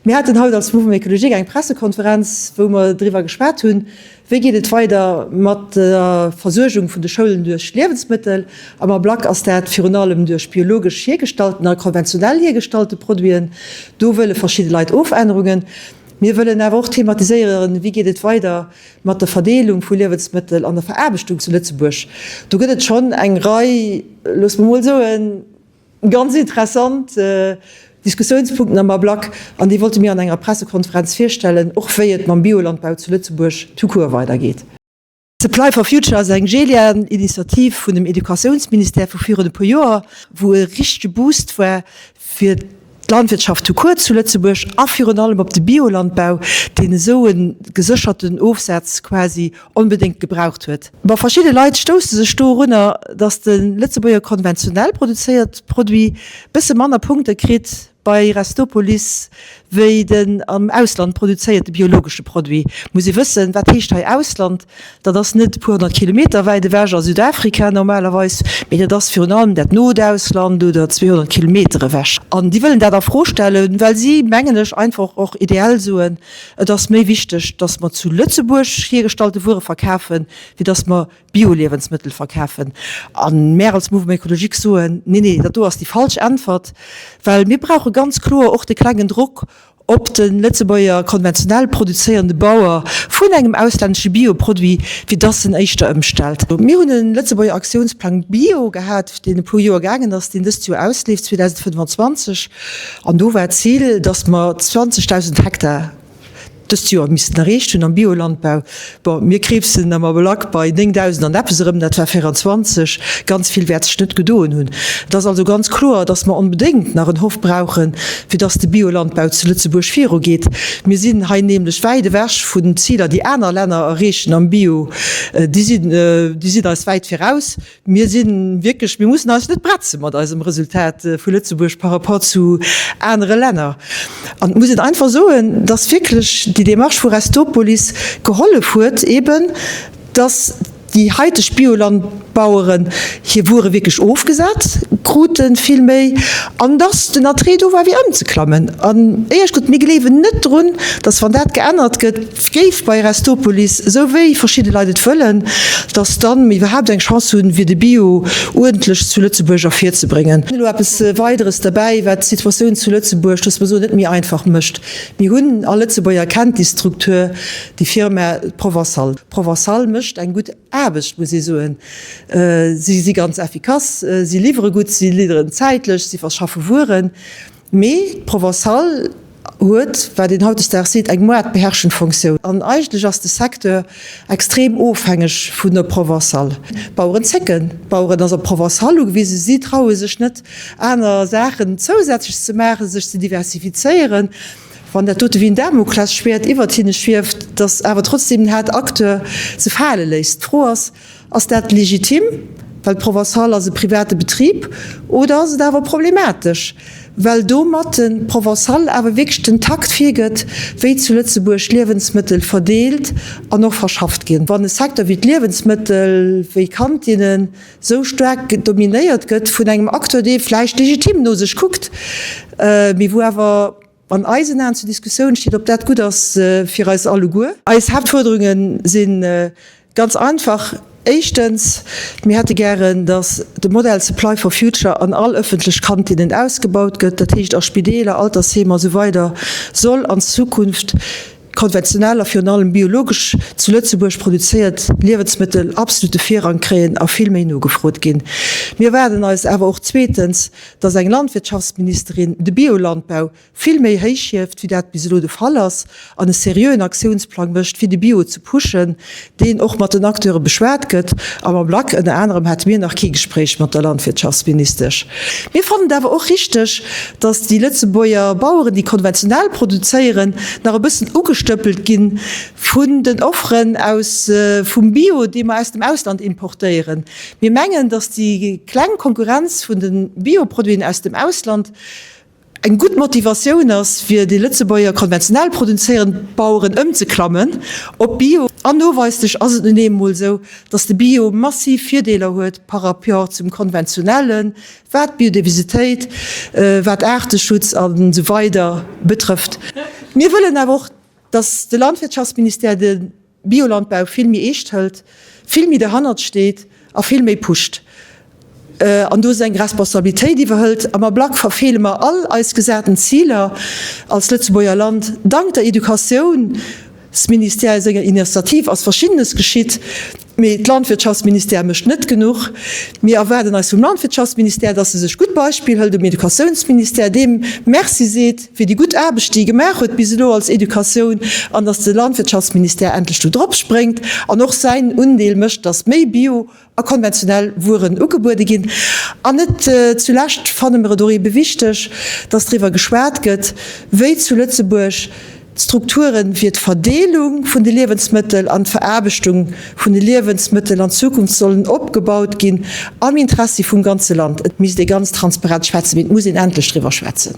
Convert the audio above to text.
Mir haten haut als Mouvement Écologique eng Pressekonferenz, wou mer driwwer geschwat hunn, wéi geet et weider mat der Versuergung vun de Schoulen duerch Liewensmëttel. Am Ablack ass dat virun allem duerch biologesch hiergestallten a konventionell hiergestallte Produiten. Do wëlle verschidde Leit Ofännerungen. Mir wëllen awer och thematiséieren, wéi geet et weider mat der Verdeelung vu Liewensmëttel an der Veraarbechtung zu Lëtzebuerg. Do gëtt et schonn eng Rei, loosse mer mol soen, ganz interessant Diskussiounspunkten am Ablack an déi wollte mir an enger Pressekonferenz virstellen, och wéi et mam Biolandbau zu Lëtzebuerg tout court weidergeet. Supply for Future ass eng GELIA-Initiativ vun dem Educatiounsministère vu virun e puer Joer, wou e richtege Boost war fir d'Landwirtschaft tout court zu Lëtzebuerg a virun allem op de Biolandbau, deen esou e gesécherten Ofsaz quasi onbedéngt gebraucht huet. Bon, verschidde Leit stousse sech dorunner, datt de Lëtzebuerger konventionell produzéiert Produit bësse manner Punkte kritt bei Restopolis wéi den am Ausland produzéierte biologesche Produit. Muss ee wëssen, wat heescht hei Ausland? Dat ass net e puer 100 Kilometer wäit ewech a Südafrika normalerweis, mee dat ass virun allem dat not Ausland oder 200 Kilometer ewech. An déi wëllen dat a Fro stellen, well si, mengen ech, einfach och ideell soen, Et ass méi wichteg, dass mer zu Lëtzebuerg hiergestallte Wuere verkafen, wéi dass mer Bioliewensmëttel verkafen. A mär als Mouvement Écologique soen, Nee, nee, dat do ass déi falsch Äntwert, well mir brauche ganz kloer och de klengen Drock op de Lëtzebuerger konventionell produzéierende Bauer vun engem auslännesche Bioproduit, fir dass en éischter ëmstellt. Mir hunn e Lëtzebuerger Aktiounsplang Bio gehat, deen e puer Joer gaangen ass, deen dëst Joer ausleeft, 2025. An do war d'Zil, dass mer 20.000 Hektar dëst Joer missten erreecht hunn am Biolandbau. Bon, mir kriibsen am Ablack bei 9.000 an eppes erëm, dat war 24. Ganz vill wäert sech net gedoen hunn. Et ass also ganz kloer, dass mer onbedéngt nach en Hoff brauchen, fir dass de Biolandbau zu Lëtzebuerg virugeet. Mir sinn hei nämlech wäit ewech vun Ziler, déi aner Länner erreechen am Bio. Déi sinn, déi sinn eis wäit viraus. Mir si wierklech, mir mussen eis net bretze mat eisem Resultat vu Lëtzebuerg par rapport zu anere Länner. An et muss een einfach soen, dass wierklech déi Démarche vu Restopolis gehollef huet, eben dass déi haiteg Biolandbaueren hir Wuere wierklech ofgesat kruten, vill méi, an dass den Attrait do war fir ëmzeklammen. An éierlech gesot, mir gleewen net drun, dass wann dat geännert gëtt, géif bei Restopolis, esou wéi verschidde Leit et wëllen, dass dann mir iwwerhaapt eng Chance hunn, fir de Bio uerdentlech zu Lëtzebuerg ervirzebréngen. Elo eppes Weideres derbäi, wat d'Situatioun zu Lëtzebuerg, loosse mer soen, net méi einfach mécht. Mir hunn, all Lëtzebuerger kennt déi Struktur, déi Firma Provençale. Provençale mécht eng gutt Aarbecht, muss ee soen. Si si ganz effikass, si liwwere gutt, si liwweren zäitlech, si verschaffe Wueren. Mee d'Provençale huet, wat een hautdesdaags seet, eng moartbeherrschend Fonctioun. An eigentlech ass de Secteur extrem ofhängeg vun der Provençale. D'Baueren zécken, d'Baueren ass op d'Provençale ugewisen, si traue sech net, aner Saachen zousätzlech ze maachen, sech ze diversifizéieren. Wann dat dote wéi en Damoklesschwäert iwwert hinne schwieft, datt awer trotzdem den Haaptacteur se fale léisst. D'Fro ass, Ass dat legitim, well d'Provençale ass e private Betrib, oder ass et awer problematesch, well domat d'Provençale awer wierklech den Takt virgëtt, wéi zu Lëtzebuerg Liewensmëttel verdeelt an och verschafft ginn? Wann e Secteur wéi d'Liewensmëttel, wéi Kantinnen, esou staark dominéiert gëtt vun engem Acteur, dee vläicht legitim no sech kuckt, mee wou awer an eisen Aen zur Diskussioun steet, ob dat gutt ass fir eis alleguer. Eis Haaptfuerderunge si ganz einfach. Éischtens, mir hätte gären, datt de Modell Supply for Future an all ëffentlech Kantinnen ausgebaut gëtt. Dat heescht a Spideeler, Altersheemer a sou weider soll an Zukunft konventionell a virun allem biologesch zu Lëtzebuerg produzéiert Liewensmëttel absolute Virrang kréien a vill méi nogefrot ginn. Mir erwaarden eis awer och zweetens, dass eng Landwirtschaftsministerin de Biolandbau vill méi héich hieft, wéi dat bis elo de Fall ass, an e seriöen Aktiounsplang mécht, fir de Bio ze pushen, deen och mat den Acteure beschwat gëtt. Am Ablack ënner anerem hate mir nach kee Gespréich mat der Landwirtschaftsministesch. Mir fannen et awer och richteg, dass déi Lëtzebuerger Baueren, déi konventionell produzéieren, nach e bëssen ugestëppelt gi vun den Offeren aus vum Bio, dee mer aus dem Ausland importéieren. Mir mengen, dass déi kleng Konkurrenz vun de Bioproduiten aus dem Ausland eng gutt Motivatioun ass, fir déi Lëtzebuerger konventionell produzéierend Baueren ëmzeklammen op Bio. An noweislech ass et nun eemol esou, dass de Bio massiv Virdeeler huet par rapport zum konventionellen, wat d'Biodiversitéit, wat Aarteschutz an esou weider betrëfft. Mir wëllen awer och, dass de Landwirtschaftsministère de Biolandbau vill méi eescht hëlt, vill méi derhannert steet a vill méi pusht an do seng Responsabilitéit iwwerhëlt. Am Ablack verfeele mer all eis gesaten Ziler als Lëtzebuerger Land. Dank der Educatiounsministère senger Initiativ ass Verschiddenes geschitt, mee d'Landwirtschaftsministère mécht net genuch. Mir erwaarden eis vum Landwirtschaftsministère, dass e sech gutt Beispill hëlt um Educatiounsministère, deem Merci seet, fir déi gutt Aarbecht, déi e gemaach huet bis elo als Educatioun, an dass de Landwirtschaftsministère endlech do drop spréngt an och säin Undeel mécht, dass méi Bio a konventionell Wueren ugebuede ginn. An net zulescht fanne mer et och ebe wichteg, dass driwwer geschwat gëtt, wéi zu Lëtzebuerg d'Strukture fir d'Verdeelung vun de Liewensmëttel an d'Veraarbechtung vun de Liewensmëttel an Zukunft sollen opgebaut ginn am Interessi vum ganze Land. Et misst ee ganz transparent schwätzen, mee et muss een endlech driwwer schwätzen.